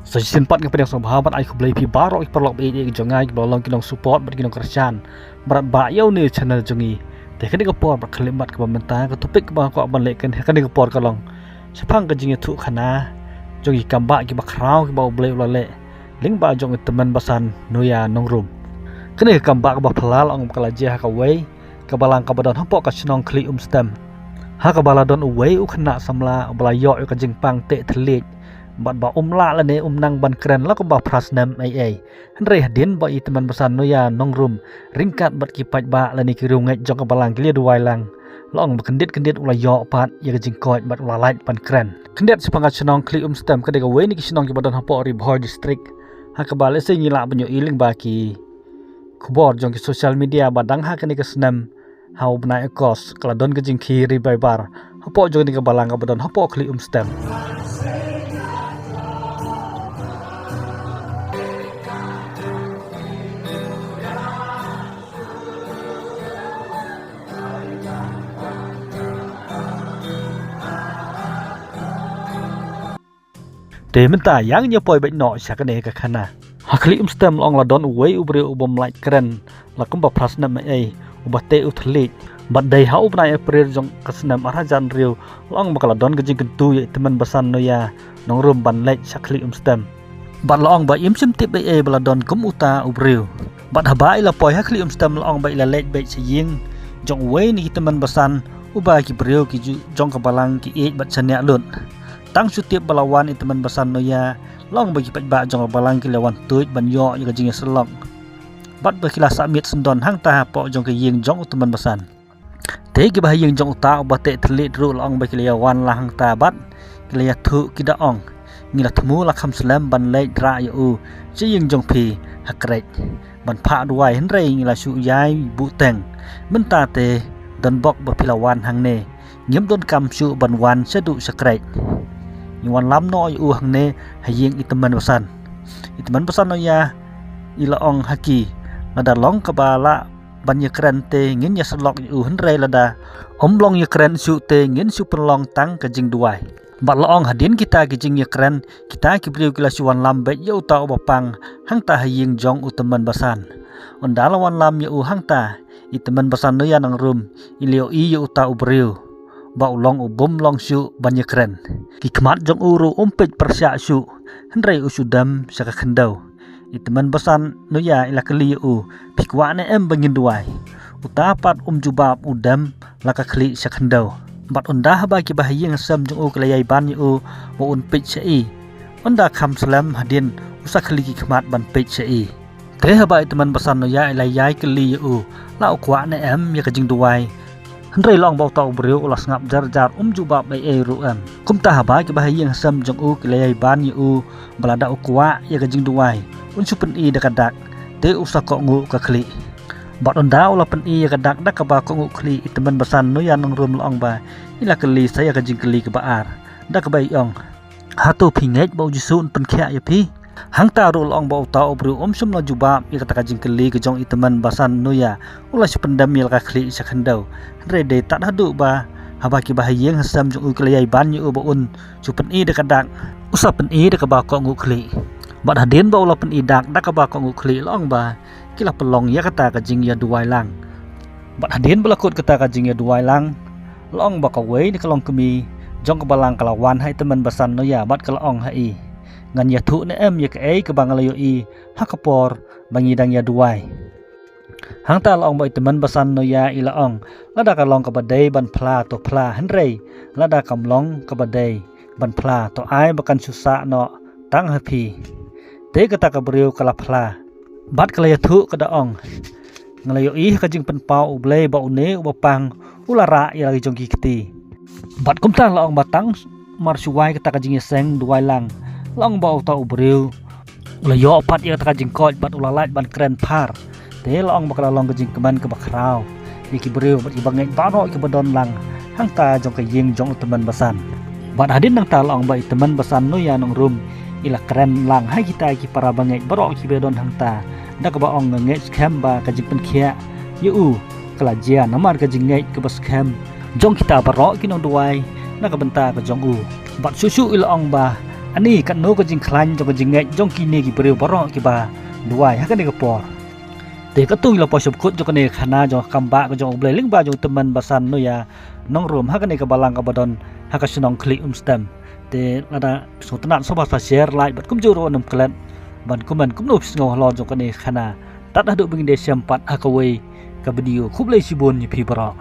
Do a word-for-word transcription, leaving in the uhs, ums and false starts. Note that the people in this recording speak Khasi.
Sa shisien pat nga pdiang sngewbha bad ai khublei phi baroh ki paralok ba ïeit jong nga kiba long ki nong support bad ki nong kyrshan. Bad ba ïa une u channel jong ngi. Te kane ka por bad khyllipmat kaba mynta ka topic kaba nga kwah ban leh kane ka por ka long shaphang ka jingïathuh khana jong ki kambah kiba khraw kiba U Blei u la leh lyngba jong i tymmen basan Noya Nongrum. Kane ka kambah kaba phylla la ong ba ka la jia ha kawei ka balang kaba don hapoh ka shnong Khlieh Umstem. Ha kaba la don uwei u khynnah samla uba la ïoh ïa ka jingpang teh thylliej bad ba um lah lane um nang ban kren la kumba phra snem ei ei. Hynrei hadien ba i tymmen basan Noya Nongrum ryngkat bad ki paidbah lane ki riewngeit jong ka balang ki la ïa duwai lang, la ong ba kyndit kyndit u la ïoh pat ïa ka jingkoit bad u la lait ban kren. Khyndiat shaphang ka shnong Khlieh Umstem ka dei kawei na ki shnong kiba don hapoh Ri Bhoi District. Ha kaba lehse ngi lah ban ïohi lyngba ki khubor jong ki social media ba dang ha kane ka snem ha u bnai August ka la don ka jingkhih ri bai bar hapoh jong kane ka balang kaba don hapoh Khlieh Umstem. Te mynta ïa ngin ïa poi beit noh sha kane ka khana. Ha Khlieh Umstem la ong la don uwei u briew u bym lait kren la kumba phra snem ei ei, uba teh u thylliej. Bad dei ha u bnai April jong ka snem ar hajar hynriew la ong ba ka la don ka jingkyntu ïa i tymmen basan Noya Nongrum ban leit sha Khlieh Umstem. Bad la ong ba im shym tip ei ei ba la don kum uta u briew. Bad haba i la poi ha Khlieh Umstem la ong ba i la leit beit sha ïing jong uwei na ki tymmen basan uba ki briew ki ju-, jong ka balang ki ïeit bad shaniah lut. Tang shu tip ba la wan i tymmen basan Noya, la ong ba ki paidbah jong ka balang ki la wan tuid ban ïoh ïa ka jingïasyllok. Bad ba ki la sah miet syndon hangta hapoh jong ka ïing jong u tymmen basan. Te kiba ha ïing jong uta uba teh thylliej ruh la ong ba ki la ïa wan lang hangta bad ki la ïathuh ki da ong, ngi la thmu la kham slem ban leit rah ïa u sha ïing jong phi ha Krech ban phah duwai, hynrei ngi la shu ïai buhteng. Mynta te don bok ba phi la wan hangne, ngim donkam shuh ban wan shaduh sha Krech. Ngi wanlam noh ïa u hangne ha ïing i tymmen basan. I tymmen basan Noya i la ong ha ki, lada long kaba lah ban ïakren te ngin ïasyllok ïa u, hynrei lada ym long ïakren shuh te ngin shu pynlong tang ka jingduwai. Bad la ong hadien kita ki jingïakren, kita ki briew ki la shu wanlam beit ïa uta uba pang hangta ha ïing jong u tymmen basan. Ynda la wanlam ïa u hangta, i tymmen basan Noya Nongrum i la ïohi ïa uta u briew ba u long u bym long shuh ban ïakren. Ki khmat jong u ruh um peit pyrshah shuh, hynrei u shu dem sha ka khyndew. I tymmen basan Noya i la kylli ïa u, phi kwah ne em ba ngin duwai? Uta pat um jubab, u dem la ka khlieh sha khyndew. Bad ynda haba kiba ha ïing ha sem jong u ki la ïai ban ïa u ba un peit sha i, ynda kham slem hadien u sa khlieh ki khmat ban peit sha i. Te haba i tymmen basan Noya i la ïai kylli ïa u, la u kwah ne em ïa ka jingduwai? Hynrei la ong ba uta u briew u la sngap jar jar, um jubab ei ei ruh em. Kumta haba kiba ha ïing ha sem jong u ki la ïai ban ïa u ba lada u kwah ïa ka jingduwai, un shu pyni da ka dak, te u sa kohnguh ka khlieh. Bad ynda u la pyni ïa ka dak da kaba kohnguh khlieh, i tymmen basan Noya Nongrum la ong ba i la kylli sa ïa ka jingkylli kaba ar, da kaba i ong, hato phi ngeit ba u Jisu un pynkhiah ïa phi? Hangta ruh la ong ba uta u briew um shym la jubab ïa kata ka jingkylli ka jong i tymmen basan Noya, u la shu pyndem ïa la ka khlieh sha khyndew. Hynrei dei tad haduh ba haba kiba ha ïing ha sem jong u ki la ïai ban ïa u ba un shu pyni da ka dak, u sa pyni da kaba kohnguh khlieh. Bad hadien ba u la pyni dak da kaba kohnguh khlieh, la ong ba ki la pynlong ïa kata ka jingïaduwai lang. Bad hadien ba la kut kata ka jingïaduwai lang, la ong ba kawei na ka longkmie jong ka balang ka la wan ha i tymmen basan Noya bad ka la ong ha i, ngan ïathuh ne em ïa kaei kaba nga la ïohi ha ka por ba ngi dang ïaduwai? Hangta la ong ba i tymmen basan Noya i la ong, lada ka long kaba dei ban phla to phla, hynrei lada kam long kaba dei ban phla to ai ba kan shu sah noh tang ha phi. Te kata ka briew ka la phla bad ka la ïathuh, ka da ong, nga la ïohi ha ka jingpynpaw U Blei ba une uba pang u la rah ïa la ki jong ki kti. Bad kumta la ong ba tang mar shu wai kata ka jingïaseng duwai lang, la ong ba uta u briew u la ïoh pat ïa kata ka jingkoit bad u la lait ban kren phar. Te la ong ba ka la long ka jingkmen kaba khraw ïa ki briew bad kiba ngeit baroh kiba don lang hangta jong ka ïing jong u tymmen basan. Bad hadien nangta la ong ba i tymmen basan Noya Nongrum i la kren lang ha kita ki para bangeit baroh kiba don hangta, da kaba ong, nga ngeit skhem ba ka jingpynkhiah ïa u ka la jia namar ka jingngeit kaba skhem jong kita baroh ki nongduwai na ka bynta ka jong u. Bad shuh shuh i la ong ba Ani katno ka jingkhlaiñ jong ka jingngeit jong kine ki briew baroh kiba duwai ha kane ka por. Te katto ngi la poi sha ba kut jong kane ka khana jong ka kambah ka jong U Blei lyngba jong u tymmen basan Noah Nongrum ha kane ka balang kaba don ha ka shnong Khlieh Umstem. Te lada sngewtynnat sngewbha sa share, like bad kumjuh ruh nym klet ban comment kumno phi sngew halor jong kane ka khana. Tad haduh ba ngin ïa shem pat ha kawei ka video, khublei shibun ïa phi baroh.